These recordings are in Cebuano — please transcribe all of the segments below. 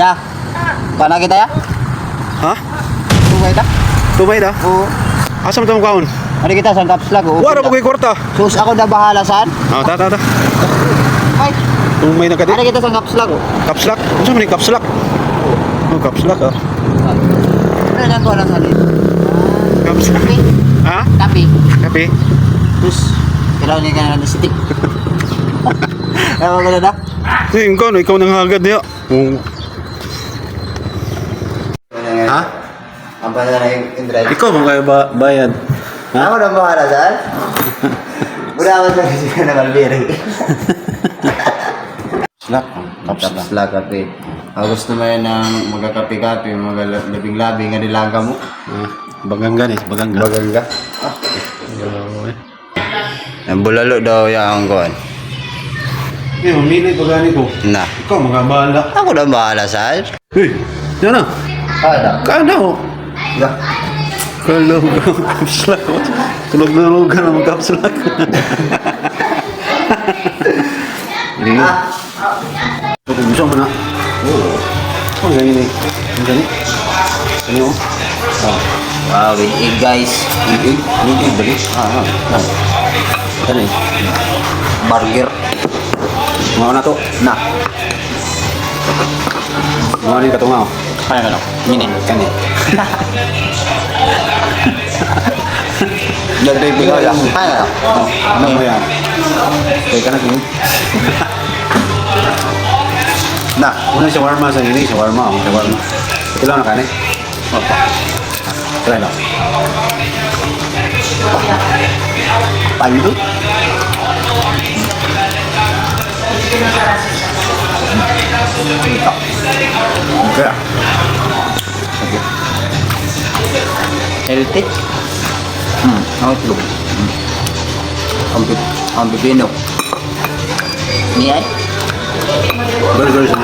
Ya. Pana kita ya? Ha? Tungay ta? Tumay da? Oo. Asa man tong kaon? Ano kita sa caps lock? Oo. Wala pa ko'y kwarta. Sus, ako na bahala saan? Ah, ta ta ta. Ay, Tumay na ka di. ano kita sa caps lock? Oh? Caps lock. Unsa man ni caps lock? Oh, caps lock ah. Ano lang ko lang sa dito? Caps lock. Kape. Ha? Kape. Kape. Sus, kailangan ka na ng city. Ewan ko na na. Eh, ikaw, no, ikaw nang hagad niya. Oh. Ha? Ang pala na yung drive. Ikaw man kayo ba bayad? Ha? Ako na bahala saan? Wala ako sa kasi na kalbiri. Slack. Caps lock kape. Ako gusto mo yan ng magkakape-kape, mga labing-labing nga nilaga mo. Ah, baganga ni, baganga. Baganga. Ang bulalo daw yang kuan. Eh, mamili pa gani ko. Na. Ikaw mga bahala. Ako na bahala saan? Hey, yan na. Ada. Kaana oh. Da. Kalog caps lock. Tulog na tulog ka na mag caps lock. Hindi. Ah. Okay, gusto mo na. Oo. Oh, ganyan eh. Ang gani. Ano? Oh. Wow, with egg, guys. Egg, egg. Egg, egg, balik. Ah, ah. Ah. Ano eh? Burger. Mga na to. Na. Mga na yung katunga oh. Kaya ka lang. Mini. Kani. Nagripi ko lang. Kaya lang. Oh, ano mo yan? Teka na kini. Na. Una shawarma sa ini, shawarma, oh, shawarma. Ito lang na kani. Opo. Try lang. Paldo. Ito. Okay. Healthy. Ang itlog. Ang pipino. Niyan? Burger siya.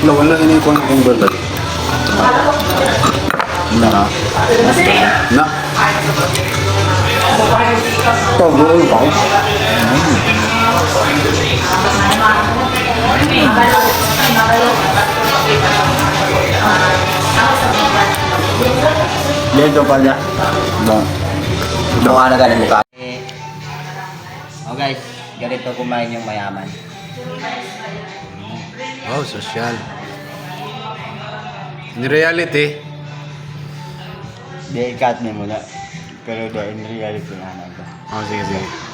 Wala, wala ini ko ang burger. Na. Na. Ito, buo pa ko. Dito pa niya. No. Mukha na galing mukha. Oh guys, ganito kumain yung mayaman. Oh, social. In reality, Di, cut mo muna. Pero do, in reality na ano to. Oh, sige, sige.